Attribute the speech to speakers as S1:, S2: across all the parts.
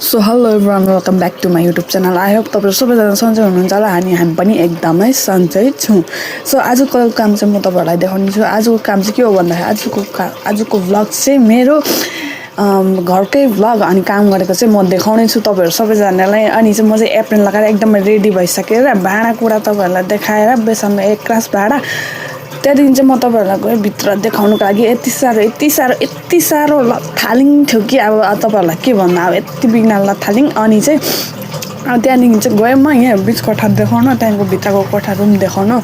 S1: So hello everyone welcome back to my YouTube channel. I hope तपाईँहरू सबैजना सन्चै हुनुहुन्छ होला। हामी पनि एकदमै सन्चै छौँ। सो आजको काम चाहिँ म तपाईँहरूलाई देखाउने छु। आजको काम चाहिँ के हो भन्दाखेरि आजको भ्लग चाहिँ मेरो घरकै भ्लग अनि काम गरेको चाहिँ म देखाउने छु तपाईँहरू सबैजनालाई। अनि चाहिँ म चाहिँ एप्रिन लगाएर एकदमै रेडी भइसकेर भाँडाकुँडा तपाईँहरूलाई देखाएर बेसनमा एक क्लास भाँडा त्यहाँदेखि चाहिँ म तपाईँहरूलाई गएँ भित्र देखाउनुको लागि। यति साह्रो लथालिङ थियो कि अब तपाईँहरूलाई के भन्नु, अब यति बिघ्न लथालिङ। अनि चाहिँ त्यहाँदेखि चाहिँ गएँ म यहाँ बिच कोठा देखाउनु, त्यहाँदेखिको भित्रको कोठा रुम देखाउनु।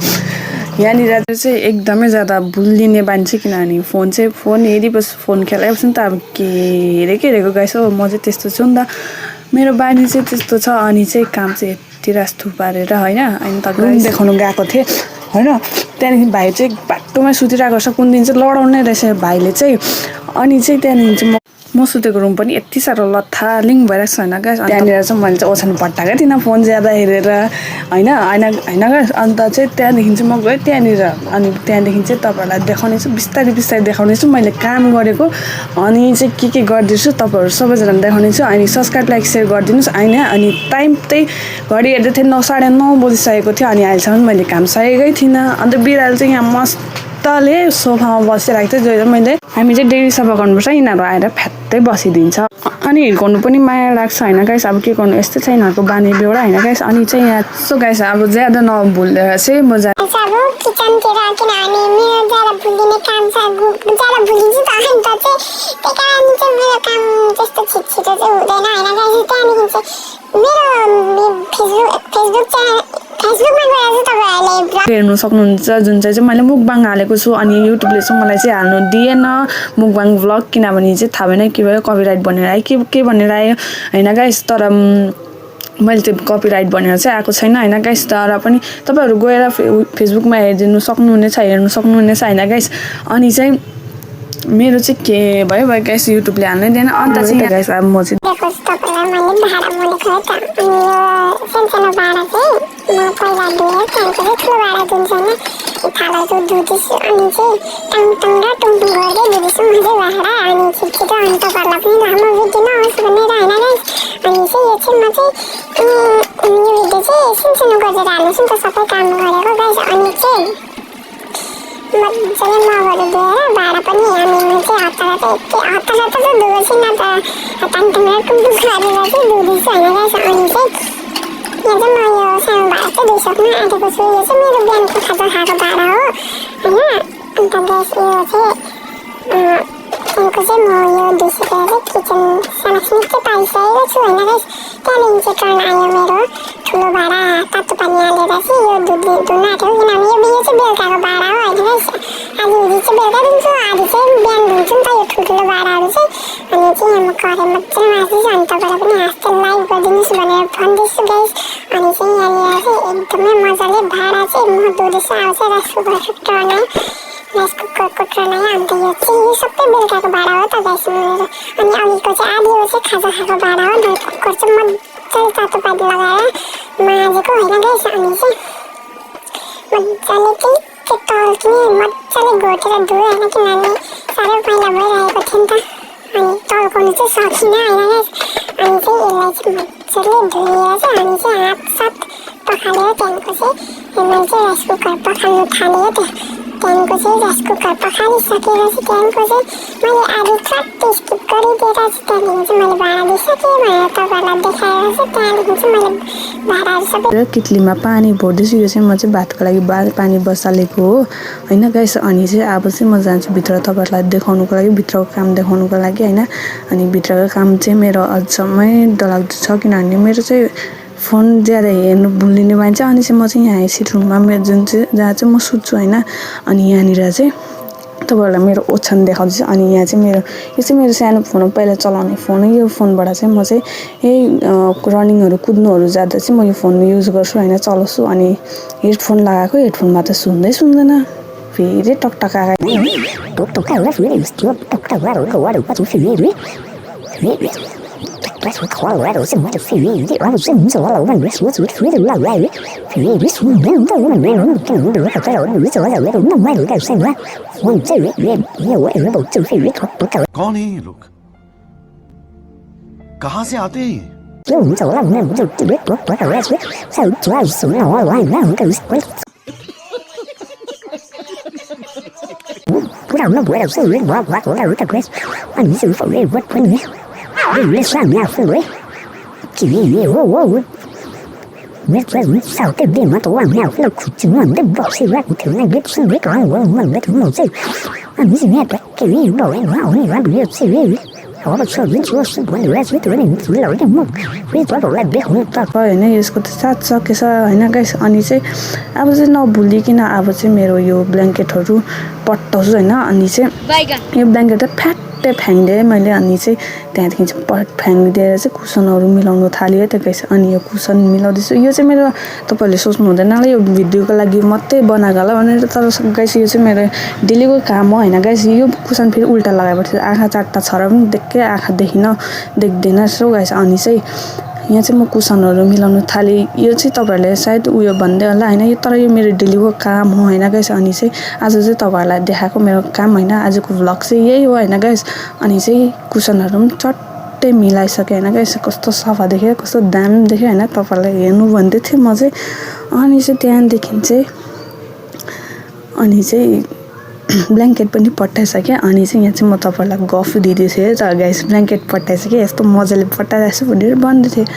S1: यहाँनिर चाहिँ एकदमै ज्यादा भुलिने बानी छ, किनभने फोन हेरिबस् फोन खेलाइबस् नि त अब के हेरेको गाइस हो। म चाहिँ त्यस्तो छु नि त, मेरो बानी चाहिँ त्यस्तो छ। अनि चाहिँ काम चाहिँ यति रास्तो पारेर होइन। अनि त रुम देखाउनु गएको थिएँ होइन। त्यहाँदेखि भाइ चाहिँ बाटोमै सुतिरहेको छ, कुन दिन चाहिँ लडाउने रहेछ भाइले चाहिँ। अनि चाहिँ त्यहाँदेखि चाहिँ म सुतेको रुम पनि यति साह्रो लथालिङ भइरहेको छ होइन गाइस। त्यहाँनिर चाहिँ मैले चाहिँ ओछ्यान पट्टाएकै थिइनँ फोन ज्यादा हेरेर होइन गाइस। अन्त चाहिँ त्यहाँदेखि चाहिँ म गएँ त्यहाँनिर। अनि त्यहाँदेखि चाहिँ तपाईँहरूलाई देखाउने छु, बिस्तारै देखाउने छु मैले काम गरेको। अनि चाहिँ के गर्दैछु तपाईँहरू सबैजना देखाउने छु। अनि सब्सक्राइब लाइक सेयर गरिदिनुहोस् होइन। अनि टाइम चाहिँ घडी हेर्दै थिएँ 9:30 बजिसकेको थियो। अनि अहिलेसम्म मैले काम सकेकै थिइनँ। अन्त बिरालो चाहिँ यहाँ मस्तले सोफामा बसिरहेको थियो। जो मैले हामी चाहिँ डेली सफा गर्नुपर्छ, यिनीहरू आएर फ्यात्तै बसिदिन्छ। अनि हिर्काउनु पनि माया लाग्छ होइन गाइस। अब के गर्नु, यस्तै छ यिनीहरूको बानी बेहोरा होइन गाइस। अनि चाहिँ यहाँ सो गाइस अब ज्यादा नभुलेर चाहिँ म
S2: किचनतिर किनभने मेरो ज्यादा भुलिने काम छ, ज्यादा भुलिन्छु त। अनि त चाहिँ त्यही कारण चाहिँ मेरो काम त्यस्तो छिटो चाहिँ हुँदैन होइन गाइस। त्यहाँदेखि चाहिँ मेरो फेसबुकमा गएर चाहिँ तपाईँहरूले
S1: हेर्नु सक्नुहुन्छ, जुन चाहिँ मैले मुकबाङ हालेको छु। अनि युट्युबले चाहिँ मलाई चाहिँ हाल्नु दिएन मुकबाङ भ्लग, किनभने चाहिँ थाहा भएन के भयो, कपिराइट भनेर आयो के भनेर आयो होइन गाइस। तर मैले त्यो कपिराइट भनेर चाहिँ आएको छैन होइन गाइस। तर पनि तपाईँहरू गएर फेसबुकमा हेर्नु सक्नुहुनेछ होइन गाइस। अनि चाहिँ मेरो चाहिँ के भयो गाइस, युट्युबले हाल्नै दिएन। अन्त चाहिँ गाइस अब म चाहिँ
S2: तपाईँलाई मैले भाडा मोलेको हो त। अनि यो सानो भाडा चाहिँ म पहिला दिएँ, त्यहाँदेखि चाहिँ ठुलो भाडा दिन्छ होइन। थाला चाहिँ धुँदैछु अनि चाहिँ टाङ र टुङटुङ गर्दै धुँदैछु म चाहिँ भाडा। अनि छिटो अनि तपाईँहरूलाई पनि लामो भिडियो नहोस् भनेर होइन गाइस। अनि चाहिँ यो चाहिँ म चाहिँ यो भिडियो चाहिँ सानो गरेर हाल्नुहोस् नि त सबै काम गरेको गाइस। अनि चाहिँ मजाले मगहरू धोएर भाडा पनि हामी चाहिँ हतार त धुएको छैन त, टाङ र टुङटुङ गरेर चाहिँ धुँदैछु होइन गाइस। अनि चाहिँ यहाँ चाहिँ म यो सानो भाडा चाहिँ धोइसक्नु आँटेको छु। यो चाहिँ मेरो बिहानको खाजा खाएको भाडा हो होइन। अन्त गाइस यो चाहिँ त्यहाँको चाहिँ म यो धोइसकेर चाहिँ किचन सानासिनिक चाहिँ पारिसकेको छु होइन गाइस। त्यहाँदेखि चाहिँ टर्न आयो मेरो ठुलो भाडा तातो पानी हालेर चाहिँ यो धुन आँट्यो, किनभने यो चाहिँ बेलुकाको भाडा हो होइन गाइस। आधी चाहिँ बेलुका दिन्छु, आधी चाहिँ बिहान धुन्छु नि त यो ठुल्ठुलो भाडाहरू चाहिँ। अनि चाहिँ यहाँ म करे मजाले मार्दैछु। अनि तपाईँलाई पनि हाँस्दै लाइक गरिदिनुहोस् भनेर भन्दैछु गाइस। अनि चाहिँ यहाँनिर चाहिँ एकदमै मजाले भाडा चाहिँ म धुँदैछु। अब चाहिँ राइस कुकरको टर्न आयो, राइस कुकरको टर्न आयो। अन्त यो चाहिँ यो सबै बेलुकाको भाडा हो त गाइस मेरो। अनि अघिको चाहिँ आधी हो चाहिँ खाजा खाएको भाडा हो। अनि कुकर चाहिँ मजाले तातो पानी लगाएर माझेको होइन गाइस। अनि चाहिँ मजाले चाहिँ टल्किने मजाले घोटेर धोएँ होइन, किनभने साह्रो मैला भइरहेको थियो नि त। अनि टल्काउनु चाहिँ सकिनँ होइन गाइस। अनि चाहिँ यसलाई चाहिँ मजाले धोएर चाहिँ हामी चाहिँ हातसात पखाल्यो। त्यहाँदेखिको चाहिँ मैले चाहिँ राइस कुकर पखाल्नु थालेँ। त्यहाँदेखिको चाहिँ राइस कुकर पखालिसकेर चाहिँ त्यहाँदेखिको चाहिँ मैले आधी चट्टै स्किप गरिदिएर चाहिँ त्यहाँदेखि चाहिँ मैले भाडा दिइसकेँ भनेर तपाईँहरूलाई देखाएर चाहिँ त्यहाँदेखि चाहिँ मैले भाडाहरू सबै
S1: कितलीमा पानी भर्दैछु। यो चाहिँ म चाहिँ भातको लागि पानी बसालेको हो होइन गाइस। अनि चाहिँ अब चाहिँ म जान्छु भित्र तपाईँहरूलाई देखाउनुको लागि, भित्रको काम देखाउनुको लागि होइन। अनि भित्रको काम चाहिँ मेरो अझमै डरलाग्दो छ, किनभने मेरो चाहिँ फोन ज्यादा हेर्नु भुलिने बानी छ। अनि चाहिँ म चाहिँ यहाँ सिट रुममा मेरो जुन चाहिँ जहाँ चाहिँ म सुत्छु होइन। अनि यहाँनिर चाहिँ तपाईँहरूलाई मेरो ओछ्यान देखाउँदैछु। अनि यहाँ चाहिँ यो चाहिँ मेरो सानो फोन हो, पहिला चलाउने फोन हो। यो फोनबाट चाहिँ म चाहिँ यही रनिङहरू कुद्नुहरू जाँदा चाहिँ म यो फोन युज गर्छु होइन, चलाउँछु। अनि हेडफोन लगाएको, हेडफोनमा त सुन्दैन फेरि टकटका
S3: That's what Colorado is what a feeling. The other things all over this was with the library. This one, the woman ran on the record, it's a little no matter that same way. One day, yeah, we're about to feel it.
S4: कौन है ये लोग? कहाँ से आते हैं ये?
S3: Yo, हुन्छ होला हुन हुन्छ पुरा हुन भइरहेको छ अनि
S1: होइन यसको त साथ सकेछ होइन गाइस अनि चाहिँ अब चाहिँ नभुलिकन अब चाहिँ मेरो यो ब्ल्याङ्केटहरू पट्टाउँछु होइन अनि चाहिँ यो ब्ल्याङ्केट चाहिँ फ्याट्टै फ्याँकिदिएँ मैले अनि चाहिँ त्यहाँदेखि चाहिँ फ्याँकिदिएर चाहिँ कुसनहरू मिलाउनु थाल्यो है त गाइस अनि यो कुसन मिलाउँदैछु यो चाहिँ मेरो तपाईँहरूले सोच्नु हुँदैन होला यो भिडियोको लागि मात्रै बनाएको होला भनेर तर गाइस यो चाहिँ मेरो डेलीको काम हो होइन गाइस यो कुसन फेरि उल्टा लगाएपछि आँखा चारवटा छ र पनि देख्दै आँखा देख्दैन सो गाइस अनि चाहिँ यहाँ चाहिँ म कुसनहरू मिलाउनु थालेँ यो चाहिँ तपाईँहरूले सायद उयो भन्दै होला होइन यो तर यो मेरो डेलीको काम हो होइन गाइस अनि चाहिँ आज चाहिँ तपाईँहरूलाई देखाएको मेरो काम होइन आजको भ्लग चाहिँ यही हो होइन गाइस अनि चाहिँ कुसनहरू पनि चट्टै मिलाइसकेँ होइन गाइस कस्तो सफा देख्यो कस्तो दामी देख्यो होइन तपाईँहरूलाई हेर्नु भन्दै थिएँ म चाहिँ अनि चाहिँ त्यहाँदेखि चाहिँ ब्ल्याङ्केट पनि पट्टाइसकेँ अनि चाहिँ यहाँ चाहिँ म तपाईँहरूलाई गफ दिँदै थिएँ त गाइस ब्ल्याङ्केट पट्टाइसकेँ यस्तो मजाले पट्टाइरहेको छु भनेर भन्दै थिएँ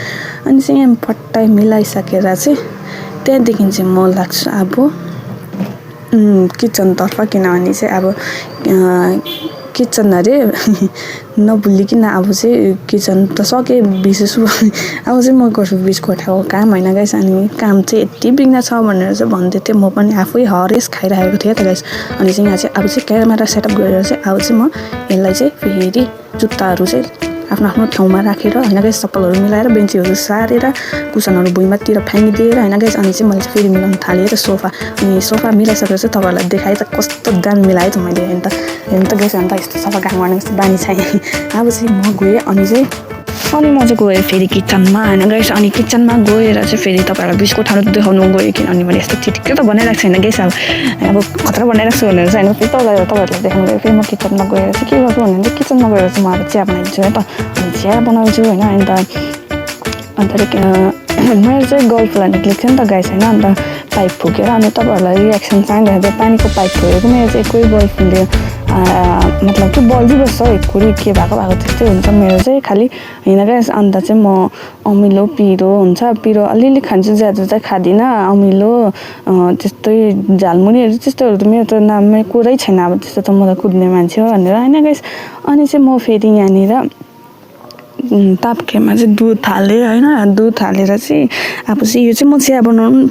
S1: अनि चाहिँ यहाँ पट्टाइ मिलाइसकेर चाहिँ त्यहाँदेखि चाहिँ म लाग्छु अब किचनतर्फ किनभने चाहिँ अब किचन अरे नभुलिकन अब चाहिँ किचन त सकेँ बिर्सेछु अब चाहिँ म गर्छु बिच कोठाको काम होइन गाइस अनि काम चाहिँ यति बिघ्न छ भनेर चाहिँ भन्दै थिएँ म पनि आफै हरेस खाइरहेको थिएँ त गाइस अनि चाहिँ यहाँ चाहिँ अब चाहिँ क्यामेरा सेटअप गरेर चाहिँ अब चाहिँ म यसलाई चाहिँ फेरि जुत्ताहरू चाहिँ आफ्नो आफ्नो ठाउँमा राखेर होइन गाइस चप्पलहरू मिलाएर बेन्चीहरू सारेर कुसनहरू भुइँमातिर फ्याँकिदिएर होइन गाइस अनि चाहिँ मैले चाहिँ फेरि मिलाउनु थालेँ त सोफा अनि सोफा मिलाइसकेर चाहिँ तपाईँहरूलाई देखाएँ त कस्तो दामी मिलाएँ त मैले हेर्नु त गाइस अन्त यस्तो सफा काम गर्ने कस्तो बानी छैन अब चाहिँ म गएँ अनि म चाहिँ गएँ फेरि किचनमा होइन गाइस अनि किचनमा गएर चाहिँ फेरि तपाईँहरूलाई बिच कोठाहरू देखाउनु गएँ किनभने मैले यस्तो ठिकै त बनाइरहेको छैन गाइस अब खतरा बनाइरहेको छु भनेर चाहिँ होइन फेरि तपाईँहरूलाई देखाउनु गएँ फेरि म किचनमा गएर चाहिँ के गर्छु भने चाहिँ किचनमा गएर चाहिँ म अब चिया बनाइदिन्छु है त अनि चिया बनाउँछु होइन अन्त मेरो चाहिँ गल्फ लाने निक्लेको थियो नि त गाइस होइन अन्त पाइप फुकेर अनि तपाईँहरूलाई रियाक्सन चाहिँदाखेरि चाहिँ पानीको पाइप फुकेको मेरो चाहिँ एकै गर्लफ्रेन्डले मतलब कि बल्झिबस्छ एककुरी के भएको त्यस्तै हुन्छ मेरो चाहिँ खालि होइन गाइस अन्त चाहिँ म अमिलो पिरो हुन्छ पिरो अलिअलि खान्छु ज्यादा चाहिँ खाँदिनँ अमिलो त्यस्तै झालमुरीहरू त्यस्तोहरू त मेरो त नाममै कुरै छैन अब त्यस्तो त म त कुद्ने मान्छे हो भनेर होइन गाइस अनि चाहिँ म फेरि यहाँनिर ताप्केमा चाहिँ दुध हालेँ होइन दुध हालेर चाहिँ अब चाहिँ यो चाहिँ म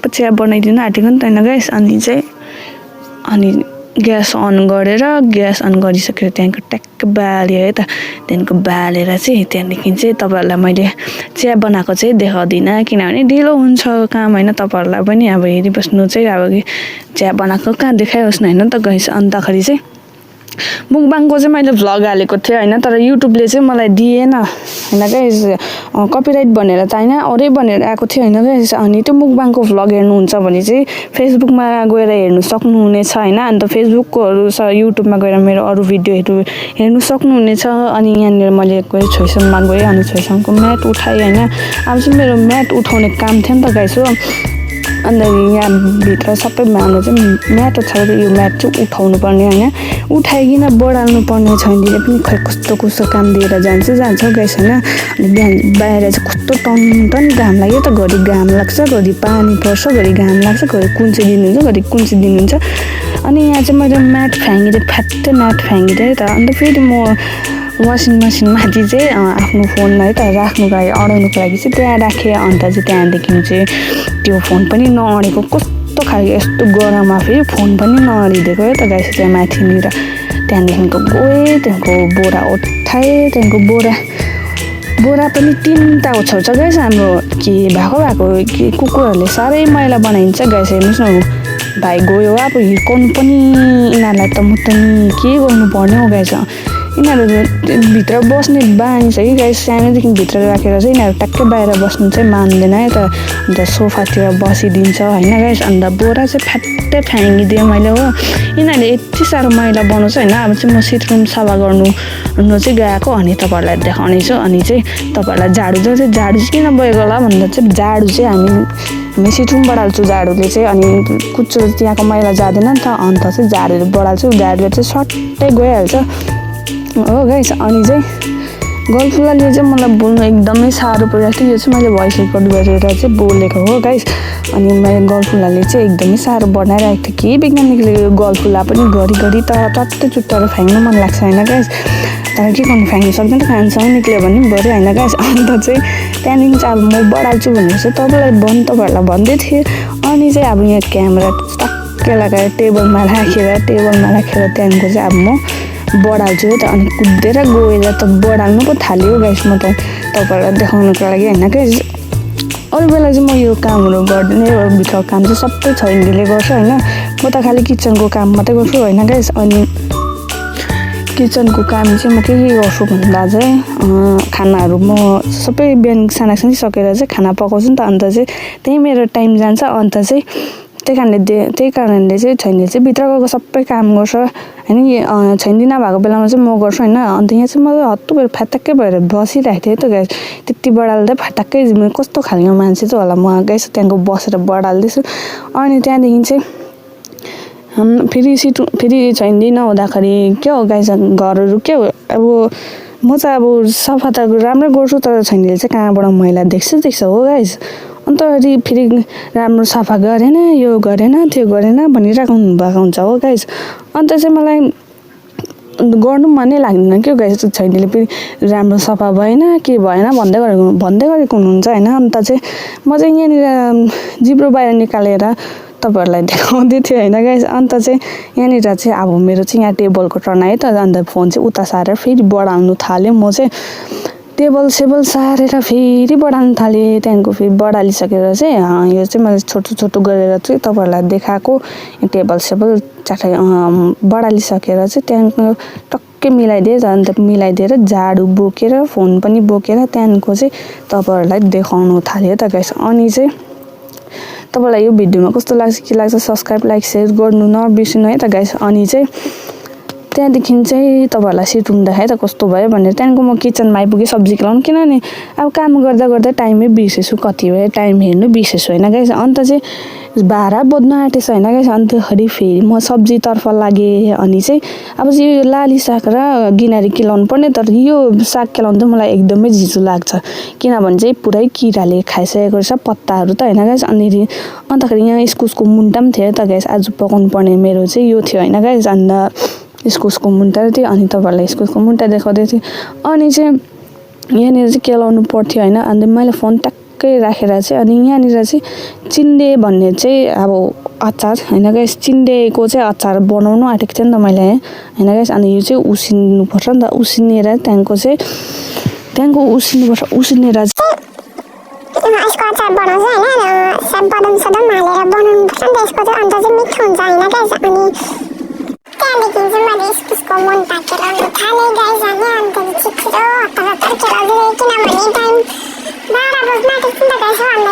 S1: चिया बनाइदिनु आँटेको नि त होइन गाइस अनि ग्यास अन गरेर ग्यास अन गरिसकेर त्यहाँको ट्याक्क बाल्यो है त त्यहाँदेखिको बालेर चाहिँ त्यहाँदेखि चाहिँ तपाईँहरूलाई मैले चिया बनाएको चाहिँ देखाउँदिनँ किनभने ढिलो हुन्छ काम होइन तपाईँहरूलाई पनि अब हेरिबस्नु चाहिँ अब चिया बनाएको कहाँ देखाइहोस् न होइन त गाइस अन्तखेरि चाहिँ मुकबाङको चाहिँ मैले भ्लग हालेको थिएँ होइन तर युट्युबले चाहिँ मलाई दिएन होइन गाइस कपिराइट भनेर त होइन अरू भनेर आएको थियो होइन गाइस अनि त्यो मुकबाङको भ्लग हेर्नुहुन्छ भने चाहिँ फेसबुकमा गएर हेर्नु सक्नुहुनेछ होइन अन्त फेसबुककोहरू छ युट्युबमा गएर मेरो अरू भिडियोहरू हेर्नु सक्नुहुनेछ अनि यहाँनिर मैले गएँ छोइसङमा गएँ अनि छोइसङको म्याट उठाएँ होइन अब चाहिँ मेरो म्याट उठाउने काम थियो नि त गाइस हो अन्त यहाँभित्र सबै हाम्रो चाहिँ म्याट छ यो म्याट चाहिँ उठाउनु पर्ने होइन उठाइकन बढाल्नु पर्ने छैन पनि खै कस्तो काम दिएर जान्छ गाइस होइन अनि बिहान बाहिर चाहिँ कस्तो टन घाम लाग्यो त घरि घाम लाग्छ घरि पानी पर्छ घरि घाम लाग्छ घरि कुन चाहिँ दिनुहुन्छ घरि कुन चाहिँ दिनुहुन्छ अनि यहाँ चाहिँ मैले म्याट फ्याँकिदिएँ फ्याट्टै म्याट फ्याँकिदिएँ त अन्त फेरि म वासिङ मेसिनमाथि चाहिँ आफ्नो फोनलाई त राख्नुको लागि अडाउनुको लागि चाहिँ त्यहाँ राखेँ अन्त चाहिँ त्यहाँदेखि चाहिँ त्यो फोन पनि नअडेको कस्तो खालको यस्तो गरममा फेरि फोन पनि नअडिदिएको है त गाइस त्यहाँ माथिनिर त्यहाँदेखिको गएँ त्यहाँको बोरा उठाएँ त्यहाँको बोरा पनि 3टा ओछ्याउँछ गाइस हाम्रो के भएको के कुकुरहरूले साह्रै मैला बनाइन्छ गाइस हेर्नुहोस् न भाइ गयो अब हिर्काउनु पनि यिनीहरूलाई त म त के गर्नुपर्ने हो गाइस यिनीहरू भित्र बस्ने बानी छ कि गाइस सानोदेखि भित्र राखेर चाहिँ यिनीहरू ट्याक्कै बाहिर बस्नु चाहिँ मान्दैन है त अन्त सोफातिर बसिदिन्छ होइन गाइस अन्त बोरा चाहिँ फ्याट्टै फ्याँकिदिएँ मैले हो यिनीहरूले यति साह्रो मैला बनाउँछ होइन अब चाहिँ म सिट रुम सफा गर्नु चाहिँ गएको अनि तपाईँहरूलाई देखाउने छु अनि चाहिँ तपाईँहरूलाई झाडु चाहिँ झाडु चाहिँ किन बोकेको होला भन्दा चाहिँ झाडु चाहिँ हामी सिट रुम बढाल्छु झाडुले चाहिँ अनि कुच्चो त्यहाँको मैला जाँदैन नि त अन्त चाहिँ झाडुले बढाल्छु झाडुले चाहिँ सट्टै गइहाल्छ हो गाइस अनि चाहिँ गलफुलाले चाहिँ मलाई बोल्नु एकदमै साह्रो परिरहेको थियो यो चाहिँ मैले भोइस रेकर्ड गरेर चाहिँ बोलेको हो गाइस अनि मैले गलफुलाले चाहिँ एकदमै साह्रो बनाइरहेको थियो के वैज्ञानिकले गलफुला पनि घरिघरि त टट्टै चुट्टाएर फ्याँक्नु मन लाग्छ होइन गाइस तर के गर्नु फ्याँक्नु सक्दैन खानसँग निक्ल्यो भने पनि भयो होइन गाइस अन्त चाहिँ त्यहाँदेखि चाहिँ अब म बढाल्छु भनेर चाहिँ तपाईँहरूलाई भन्दै थिएँ अनि चाहिँ अब यहाँ क्यामेरा टक्कै लगाएर टेबलमा राखेर त्यहाँदेखिको चाहिँ अब म बढाल्छु है त अनि कुदेर गएर त बढाल्नु पो थाल्यो गाइस म त तपाईँहरूलाई देखाउनुको लागि होइन गाइस अरू बेला चाहिँ म यो कामहरू गर्दैन भित्रको काम चाहिँ सबै छैनले गर्छु होइन म त खालि किचनको काम मात्रै गर्छु होइन गाइस अनि किचनको काम चाहिँ म के गर्छु भन्दा चाहिँ खानाहरू म सबै बिहान सानासानै सकेर चाहिँ खाना पकाउँछु नि त अन्त चाहिँ त्यही मेरो टाइम जान्छ अन्त चाहिँ त्यही कारणले चाहिँ छैनले चाहिँ भित्र गएको सबै काम गर्छ होइन छैन नभएको बेलामा चाहिँ म गर्छु होइन अन्त यहाँ चाहिँ म हत्तु भएर फ्याटक्कै भएर बसिरहेको थिएँ त गाइस त्यति बढाल्दै फ्याटक्कै कस्तो खालको मान्छे चाहिँ होला म गाइस त्यहाँको बसेर बढाल्दैछु अनि त्यहाँदेखि चाहिँ फेरि छैन नहुँदाखेरि के हो गाइस घरहरू के हो अब म चाहिँ अब सफा त राम्रै गर्छु तर छैनले चाहिँ कहाँबाट मैला देख्छ हो गाइस अन्त फेरि राम्रो सफा गरेन यो गरेन त्यो गरेन भनिराख्नु भएको हुन्छ हो गाइस अन्त चाहिँ मलाई गर्नु मनै लाग्दैन क्या गाइस छैनले फेरि राम्रो सफा भएन के भएन भन्दै गरेको हुनुहुन्छ होइन अन्त चाहिँ म चाहिँ यहाँनिर जिब्रो बाहिर निकालेर तपाईँहरूलाई देखाउँदै थिएँ होइन गाइस अन्त चाहिँ यहाँनिर चाहिँ अब मेरो चाहिँ यहाँ टेबलको टर्न आयो त अन्त फोन चाहिँ उता सारेर फेरि बढाल्नु थाल्यो म चाहिँ टेबल सारेर फेरि बढाल्नु थालेँ त्यहाँदेखिको फेरि बढालिसकेर चाहिँ यो चाहिँ मैले छोटो गरेर चाहिँ तपाईँहरूलाई देखाएको टेबल चाटाइ बढालिसकेर चाहिँ त्यहाँदेखिको टक्कै मिलाइदिएँ अन्त मिलाइदिएर झाडु बोकेर फोन पनि बोकेर त्यहाँदेखिको चाहिँ तपाईँहरूलाई देखाउनु थाल्यो त गाइस अनि चाहिँ तपाईँलाई यो भिडियोमा कस्तो लाग्छ के लाग्छ सब्सक्राइब लाइक सेयर गर्नु नबिर्सिनु है त गाइस अनि चाहिँ त्यहाँदेखि चाहिँ तपाईँहरूलाई सिट रुम देखाएँ त कस्तो भयो भनेर त्यहाँदेखिको म किचनमा आइपुगेँ सब्जी केलाउनु किनभने अब काम गर्दा टाइमै बिर्सेछु कति भयो टाइम हेर्नु बिर्सेछु होइन गाइस अन्त चाहिँ भाँडा बोज्नु आँटेछ होइन गाइस अन्तखेरि फेरि म सब्जीतर्फ लागेँ अनि चाहिँ अब चाहिँ यो लाली साग र गिनारी केलाउनु पर्ने तर यो साग केलाउनु चाहिँ मलाई एकदमै झिजो लाग्छ किनभने चाहिँ पुरै किराले खाइसकेको रहेछ पत्ताहरू त होइन गाइस अन्तखेरि यहाँ इस्कुसको मुन्टा पनि थियो त गाइस आज पकाउनु पर्ने मेरो चाहिँ यो थियो होइन गाइस अन्त इस्कुसको मुन्टा थियो अनि तपाईँहरूलाई इस्कुसको मुन्टा देखाउँदै थिएँ अनि चाहिँ यहाँनिर चाहिँ केलाउनु पर्थ्यो होइन अन्त मैले फोन टक्कै राखेर चाहिँ अनि यहाँनिर चाहिँ चिन्डे भन्ने चाहिँ अब अचार होइन गाइस चिन्डेको चाहिँ अचार बनाउनु आँटेको थिएँ नि त मैले होइन गाइस अनि यो चाहिँ उसिन्नुपर्छ नि त उसिनेर त्यहाँदेखिको उसिन्नुपर्छ उसिनेर
S2: यसको अचार बनाउँछ होइन सब बदाम हालेर बनाउनुपर्छ नि त यसको चाहिँ अन्त चाहिँ मिठो हुन्छ होइन गाइस अनि त्यहाँदेखि चाहिँ मैले इस्कुसको मुन्टा केलाउनु थालेँ गाइस अनि अन्त छिटो हतार केलाउँदै किनभने टाइम 12 बज्न आँटेको नि त गाइस अन्त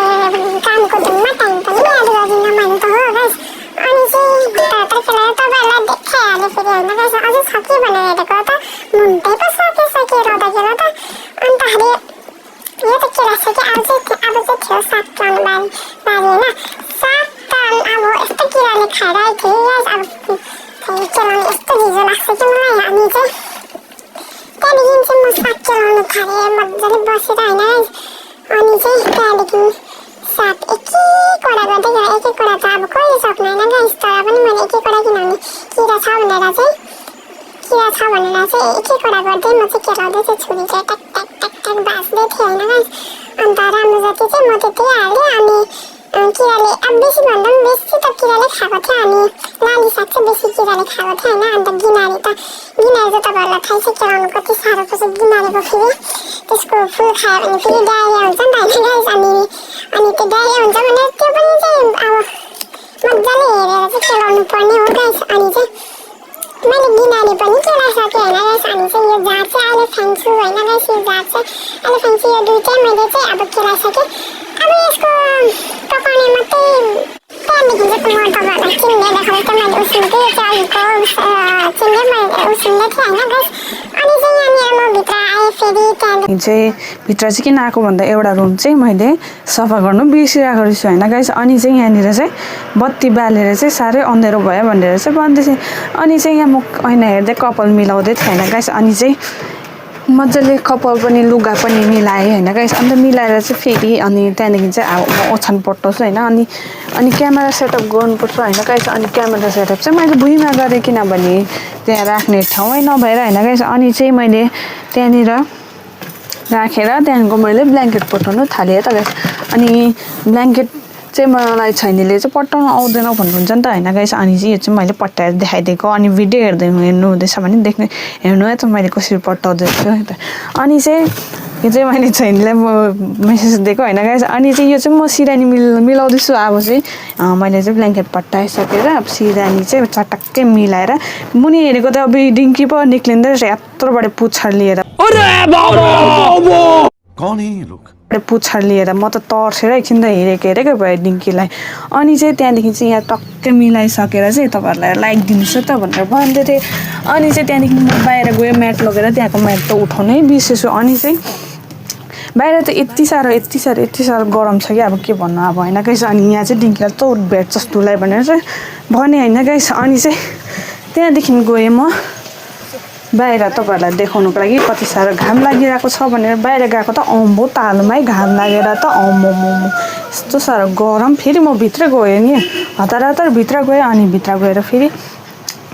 S2: कामको धुनमा टाइम पनि याद गरिनँ मैले त हो गाइस अनि चाहिँ हतार केलाएर तपाईँहरूलाई देखाइहालेँ फेरि होइन गाइस अझै छ कि भनेर हेरेको त मुन्टै पो सकिसक्यो केलाउँदा अन्तखेरि यो त केलाइसक्यो अब चाहिँ थियो साग केलाउनु बारी होइन साग त अब यस्तो किराले खाएर आइथ्यो गाइस अब केलाउनु यस्तो झिजो लाग्छ कि मलाई अनि चाहिँ त्यहाँदेखि चाहिँ म साग केलाउनु थालेँ मजाले बसेर होइन अनि चाहिँ त्यहाँदेखि साग एक एकवटा त अब कहिले सक्नु होइन गाइस तर पनि मैले एक एकवटा किनभने किरा छ भनेर चाहिँ एक एकवटा गर्दै म चाहिँ केलाउँदै चाहिँ छुरी चाहिँ ट्याक बाँच्दै थिएँ होइन गाइस अन्त राम्रो जति चाहिँ म त्यति हालेँ अनि किराले अब बेसी भन्दा पनि बेसी त किराले खाएको थियो अनि लाली साग चाहिँ बेसी किराले खाएको थियो होइन अन्त गिनारी चाहिँ तपाईँहरूलाई थाहै छ केलाउनु कति साह्रो पर्छ गिनारीको फेरि त्यसको फुल खायो भने फेरि डायरिया हुन्छ नि त होइन गाइस अनि त्यो डायरिया हुन्छ भने त्यो पनि चाहिँ अब मजाले हेरेर चाहिँ केलाउनु पर्ने हो गाइस अनि चाहिँ मैले गिनारी पनि केलाइसकेँ होइन गाइस अनि चाहिँ यो जार चाहिँ अहिले फ्यान्छु होइन गाइस। यो जार चाहिँ अहिले फ्यान्छु। यो दुईटै मैले चाहिँ अब केलाइसकेँ। अब यसको पकाउने मात्रै त्यहाँदेखि चाहिँ म तपाईँहरूलाई चिन्ने देखाउँछु। मैले उसिन्थेँ यो चाहिँ अहिलेको चिन्ने मैले उसिन्दै थिएँ होइन गाइस। अनि चाहिँ यहाँनिर म भित्र आएँ फेरि। त्यहाँदेखि
S1: चाहिँ भित्र चाहिँ किन आएको भन्दा एउटा रुम चाहिँ मैले सफा गर्नु बिर्सिरहेको रहेछु होइन गाइस। अनि चाहिँ यहाँनिर चाहिँ बत्ती बालेर चाहिँ साह्रै अँध्यारो भयो भनेर चाहिँ भन्दै थिएँ। अनि चाहिँ यहाँ म ऐना हेर्दै कपाल मिलाउँदै थिएँ होइन गाइस। अनि चाहिँ मजाले कपाल पनि लुगा पनि मिलाएँ होइन गाइस। अन्त मिलाएर चाहिँ फेरि अनि त्यहाँदेखि चाहिँ अब म ओछ्यान पट्टाउँछु होइन। अनि क्यामेरा सेटअप गर्नुपर्छ होइन गाइस। अनि क्यामेरा सेटअप चाहिँ मैले भुइँमा गरेँ किनभने त्यहाँ राख्ने ठाउँै नभएर होइन गाइस। अनि चाहिँ मैले त्यहाँनिर राखेर त्यहाँदेखिको मैले ब्ल्याङ्केट पट्टाउनु थालेँ त गाइस। अनि ब्ल्याङ्केट चाहिँ मलाई छैनीले चाहिँ पट्टाउनु आउँदैन भन्नुहुन्छ नि त होइन गाइस। अनि चाहिँ यो चाहिँ मैले पट्टाएर देखाइदिएको। अनि भिडियो हेर्नु हुँदैछ भने हेर्नु है त मैले कसरी पट्टाउँदैछु है त। अनि चाहिँ यो चाहिँ मैले छैनीलाई मेसेज दिएको होइन गाइस। अनि चाहिँ यो चाहिँ म सिरानी मिलाउँदैछु। अब चाहिँ मैले चाहिँ ब्ल्याङ्केट पट्टाइसकेर अब सिरानी चाहिँ चटक्कै मिलाएर मुनि हेरेको त अब डिङ्की पो निक्लिँदै रहेछ यत्रोबाट पुच्छर लिएर। पुच्छर लिएर म त तर्सेर एकछिन त हेरेकै भयो डिङ्कीलाई। अनि चाहिँ त्यहाँदेखि चाहिँ यहाँ टक्कै मिलाइसकेर चाहिँ तपाईँहरूलाई लाइक दिनुहोस् त भनेर भन्दै थिएँ। अनि चाहिँ त्यहाँदेखि म बाहिर गएँ म्याट लगेर त्यहाँको म्याट त उठाउनै बिर्सेछु। अनि चाहिँ बाहिर त यति साह्रो गरम छ कि अब के भन्नु अब होइन गाइस। अनि यहाँ चाहिँ डिङ्कीलाई त भेट्छस् तुलाई भनेर चाहिँ भने होइन गाइस। अनि चाहिँ त्यहाँदेखि गएँ म बाहिर तपाईँहरूलाई देखाउनुको लागि कति साह्रो घाम लागिरहेको छ भनेर बाहिर गएको त अम्बो तालुमै घाम लागेर त मोमो यस्तो साह्रो गरम। फेरि म भित्र गएँ नि हतार भित्र गएँ। अनि भित्र गएर फेरि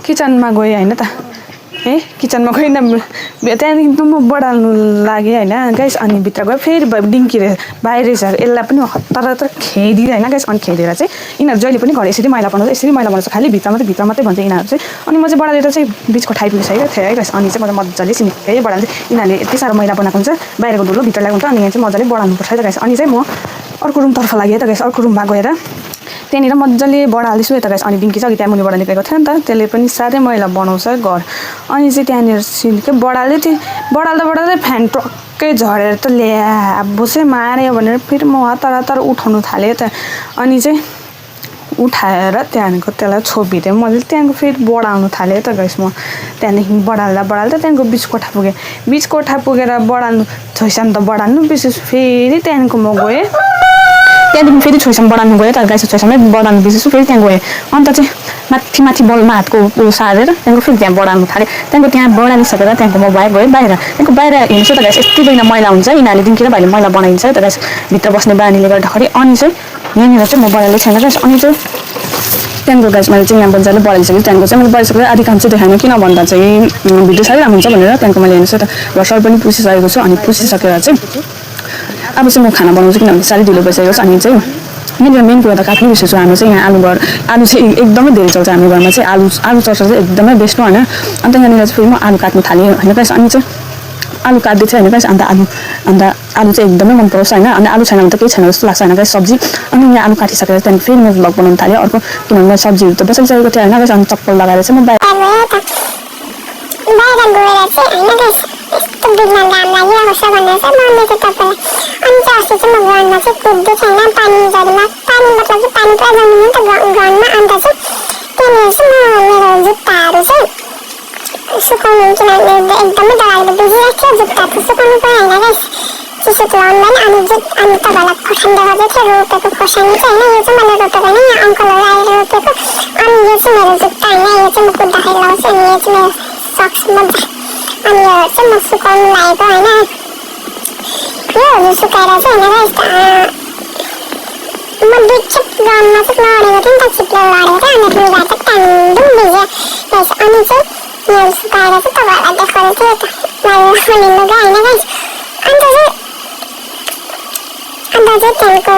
S1: किचनमा गएँ होइन त। किचनमा गएन त्यहाँदेखि त म बढाल्नु लागेँ होइन गाइस। अनि भित्र गयो फेरि डिङ्की बाहिर छ यसलाई पनि हतार खेदिदिएँ होइन गाइस। अनि खेदेर चाहिँ यिनीहरू जहिले पनि घर यसरी मैला बनाउँछ खालि भित्र मात्रै भन्छ यिनीहरू चाहिँ। अनि म चाहिँ बढालेर चाहिँ बिचको ठाइपुगिसकेको थिएँ है गाइस। अनि चाहिँ म मजाले सिनिकै बढाल्दै यिनीहरूले यति साह्रो मैला बनाएको हुन्छ बाहिरको धुलो भित्र ल्याएको हुन्छ। अनि यहाँ चाहिँ मजाले बढाल्नुपर्छ है त गाइस। अनि चाहिँ म अर्को रुमतर्फ लागेँ है त गाइस। अर्को रुममा गएर त्यहाँनिर मजाले बढाल्दैछु है त गाइस। अनि डिङ्की चाहिँ अघि त्यहाँ मुनिबाट निक्लेको थियो नि त त्यसले पनि साह्रै मैला बनाउँछ घर। अनि चाहिँ त्यहाँनिर सिनिकै बढाल्दै थिएँ। बढाल्दा फ्यान टक्कै झरेर त ल्या अब चाहिँ मार्यो भनेर फेरि म हतार उठाउनु थालेँ त। अनि चाहिँ उठाएर त्यहाँदेखिको त्यसलाई छोपिदिएँ मैले। त्यहाँदेखिको फेरि बढाउनु थालेँ त गाइस म। त्यहाँदेखि बढाल्दा त्यहाँदेखिको बिच कोठा पुगेँ। बिच कोठा पुगेर बढाल्नु छोइसम्म त बढाल्नु बिर्सेछु। फेरि त्यहाँदेखिको म गएँ। त्यहाँदेखि फेरि छोइसम्म बढाउनु गएँ त गाइस। छोइसम्मै बढाउनु बिर्सेछु। फेरि त्यहाँ गएँ। अन्त चाहिँ माथि बलमा हातको उयो सारेर त्यहाँदेखिको फेरि त्यहाँ बढाउनु थालेँ। त्यहाँदेखिको त्यहाँ बढाइसकेर त्यहाँको म गएँ बाहिर। त्यहाँको बाहिर हेर्नुहोस् त गाइस यति बिना मैला हुन्छ। यिनीहरूले डिङ्की र भाइले मैला बनाइन्छ त गाइस भित्र बस्ने बानीले गर्दाखेरि। अनि चाहिँ यहाँनिर चाहिँ म बढाएको छैन गाइस। अनि चाहिँ त्यहाँको गाइस मैले चाहिँ यहाँ मजाले बढाइसकेँ। त्यहाँको चाहिँ मैले बढाइसकेर आधी काम चाहिँ देखाएन किन भन्दा चाहिँ भिडियो साह्रै राम्रो हुन्छ भनेर। त्यहाँको मैले हेर्नुहोस् त घर पनि पुसिसकेको छु। अनि पुसिसकेर चाहिँ अब चाहिँ म खाना बनाउँछु किनभने साह्रै ढिलो भइसकेको छ। अनि चाहिँ यहाँनिर मेन कुरा त काट्नु बिर्सेछु। हाम्रो चाहिँ यहाँ आलु चाहिँ एकदमै धेरै चल्छ हाम्रो घरमा चाहिँ आलु चल्छ चाहिँ एकदमै बेस्ट हो होइन। अन्त यहाँनिर चाहिँ फेरि म आलु काट्नु थालेँ होइन गाइस। अनि चाहिँ आलु काट्दै थियो होइन गाइस। अन्त आलु चाहिँ एकदमै मन पराउँछ होइन। अनि आलु छैन भने त केही छैन जस्तो लाग्छ होइन गाइस सब्जी। अनि यहाँ आलु काटिसकेर त्यहाँदेखि फेरि म भ्लग बनाउनु थालेँ अर्को किनभने मैले सब्जीहरू त बसाइसकेको थिएँ होइन गाइस। अनि चप्पल लगाएर चाहिँ म बाहिर
S2: गएर चाहिँ होइन गाइस यस्तो बिना घाम लागिरहेको छ भनेर चाहिँ मम्मीले चाहिँ तपाईँलाई। अनि चाहिँ अस्ति चाहिँ म ग्राउन्डमा चाहिँ कुद्दै थिएँ होइन पानी मतलब कि पानी पुरा जमिनु नि त ग्राउन्डमा। अन्त चाहिँ त्यहाँनिर चाहिँ मेरो जुत्ताहरू चाहिँ सुकाउनु किनभने एकदमै डरलाग्दो भिजिरहेको थियो। जुत्ता त सुकाउनु पर्यो होइन गाइस चिसो त लाउँदैन। अनि तपाईँलाई खोर्सानी देखाउँदै थियो रोपेको खोर्सानी चाहिँ होइन। यो चाहिँ मैले रोपेको होइन यहाँ अङ्कलहरू आएर रोपेको। अनि यो चाहिँ मेरो जुत्ता होइन। यो चाहिँ म कुद्दाखेरि लाउँछु। अनि यो चाहिँ मेरो सक्स मजा। अनि यो चाहिँ म सुकाउनु लागेको होइन। योहरू सुकाएर चाहिँ होइन गाइस म दुईखेप ग्राउन्डमा चाहिँ लडेको थिएँ नि त चिप्लो लडेको थिएँ। अनि लुगा चाहिँ ट्यान्डुम भिज्यो गाइस। अनि चाहिँ योहरू सुकाएर चाहिँ तपाईँहरूलाई देखाउँदै थिएँ त मैले लुगा होइन गाइस। अन्त चाहिँ त्यहाँको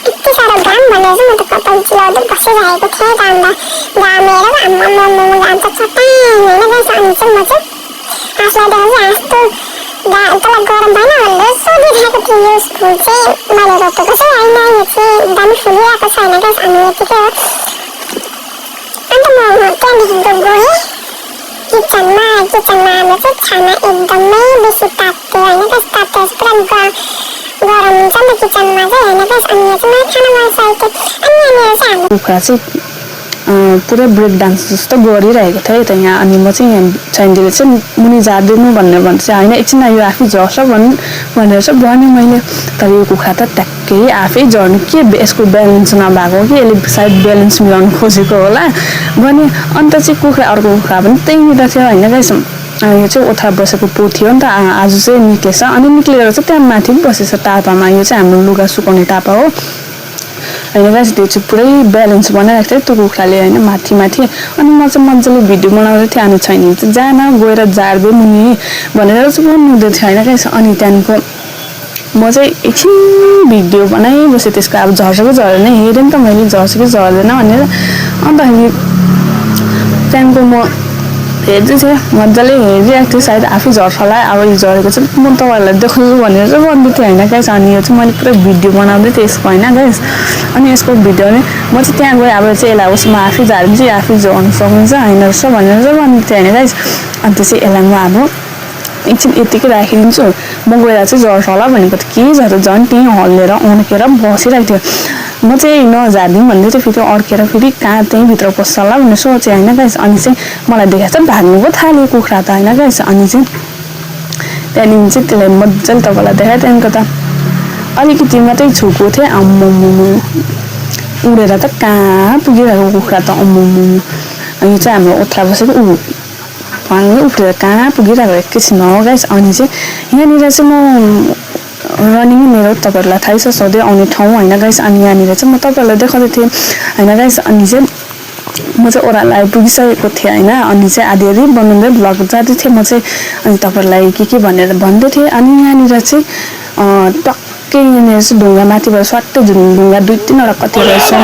S2: यति साह्रो घाम भनेर चाहिँ म त कपाल चिलाउँदै बसिरहेको थिएँ त। अन्त घामेर घाम त चट्याङ होइन गाइस। अनि चाहिँ म चाहिँ हाँसलाई देखाउँछु हाँस तँलाई गरम भएन भनेर सोधिरहेको थिएँ। यो फुल चाहिँ मैले रोपेको चाहिँ होइन यो चाहिँ दामी फुलिरहेको छ होइन गाइस। अनि यतिकै हो। अन्त म त्यहाँदेखिको गएँ किचनमा हाम्रो चाहिँ खाना एकदमै बेसी तात्यो होइन गाइस तात्यो पुरा गरम हुन्छ नि किचनमा चाहिँ होइन गाइस अनि यहाँ चाहिँ खाना बनाइसकेको अनि यहाँनिर चाहिँ हाम्रो
S1: कुखुरा चाहिँ पुरै ब्रेक डान्स जस्तो गरिरहेको थियो त यहाँ अनि म चाहिँ यहाँ चाहिँदिएर चाहिँ मुनि झारिदिनु भनेर भन्छ होइन एकछिन यो आफै झर्छ भनेर चाहिँ भने मैले तर यो कुखुरा त ट्याक्कै आफै झर्नु के यसको ब्यालेन्स नभएको कि यसले सायद ब्यालेन्स मिलाउनु खोजेको होला भने अन्त चाहिँ कुखुरा अर्को कुखुरा पनि त्यहीँनिर थियो होइन गाइस यो चाहिँ ओथ्रा बसेको पो थियो नि त आज चाहिँ निक्लेछ अनि निक्लेर चाहिँ त्यहाँ माथि पनि बसेछ टापामा यो चाहिँ हाम्रो लुगा सुकाउने टापा हो होइन गाइस त्यो चाहिँ पुरै ब्यालेन्स बनाइरहेको थियो त्यो कुखुराले होइन माथि अनि म चाहिँ मजाले भिडियो बनाउँदै थिएँ अनि छैन चाहिँ जान गएर झार्दै मुनि भनेर चाहिँ भन्नुहुँदै थियो होइन गाइस अनि त्यहाँदेखिको म चाहिँ एकछिन भिडियो बनाइबसेँ त्यसको अब झर्छ कि झर्दैन हेरेँ नि त मैले झर्छ कि झर्दैन भनेर अन्तखेरि त्यहाँदेखिको म हेर्दै थिएँ मजाले हेरिरहेको थिएँ सायद आफै झर्छ होला अब यो झरेको चाहिँ म तपाईँहरूलाई देखाउँछु भनेर चाहिँ भन्दै थिएँ होइन गाइस अनि यो चाहिँ मैले पुरा भिडियो बनाउँदै थिएँ यसको होइन गाइस अनि यसको भिडियो नै म चाहिँ त्यहाँ गएँ अब चाहिँ यसलाई उसमा आफै झारिन्छ आफै झर्नु सक्नुहुन्छ होइन रहेछ भनेर चाहिँ भन्दै थिएँ होइन गाइस अन्त चाहिँ यसलाई म अब एकछिन यतिकै राखिदिन्छु म गएर चाहिँ झर्छ होला भनेको त के झर्छ झन् त्यहीँ हल्लेर अड्केर बसिरहेको थियो म चाहिँ नझारिदिउँ भन्दै थिएँ फेरि अड्केर फेरि कहाँ त्यहीँभित्र पस्छ होला भनेर सोचेँ होइन गाइस अनि चाहिँ मलाई देखाएको चाहिँ भाग्नु पो थाल्यो कुखुरा त होइन गाइस अनि चाहिँ त्यहाँदेखि चाहिँ त्यसलाई मजाले तपाईँलाई देखाएँ त्यहाँदेखिको त अलिकति मात्रै छोएको थिएँ आम्मामा उडेर त कहाँ पुगिरहेको कुखुरा त आम्मामा यो चाहिँ हाम्रो ओथ्रा बसेको पानीले उफ्रेर कहाँ पुगिरहेको एकैछिनमा हो गाइस अनि चाहिँ यहाँनिर चाहिँ म रनिङ मेरो तपाईँहरूलाई थाहै छ सधैँ आउने ठाउँ होइन गाइस अनि यहाँनिर चाहिँ म तपाईँहरूलाई देखाउँदै थिएँ होइन गाइस अनि चाहिँ म चाहिँ ओह्रालो आइपुगिसकेको थिएँ होइन अनि चाहिँ आधी बनाउँदै भ्लग जाँदै थिएँ म चाहिँ अनि तपाईँहरूलाई के भनेर भन्दै थिएँ अनि यहाँनिर चाहिँ टक्कै यहाँनिर चाहिँ ढुङ्गा माथिबाट स्वाट्टै ढुङ्गा 2-3वटा कतिवटा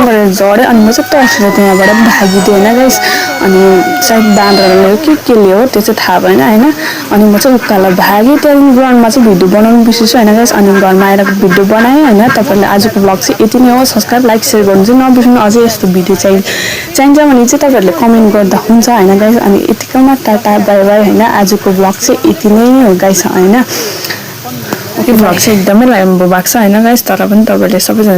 S1: गरेर झऱ्यो अनि म चाहिँ तर्सेर त्यहाँबाट भागिदिएँ होइन गाइस अनि सायद बाँदरले के हो त्यो चाहिँ थाहा भएन होइन अनि म चाहिँ उकालो भागेँ त्यहाँदेखि ग्राउन्डमा चाहिँ भिडियो बनाउनु बिर्सेछु होइन गाइस अनि घरमा आएर भिडियो बनाएँ होइन तपाईँहरूले आजको भ्लग चाहिँ यति नै हो सब्सक्राइब लाइक सेयर गर्नु चाहिँ नबिर्सनु अझै यस्तो भिडियो चाहिन्छ भने चाहिँ तपाईँहरूले कमेन्ट गर्दा हुन्छ होइन गाइस अनि यतिकैमा टाटा बाई बाई होइन आजको भ्लग चाहिँ यति नै हो गाइस होइन भ्लग चाहिँ एकदमै राम्रो भएको छ होइन गाइस तर पनि तपाईँहरूले सबैजना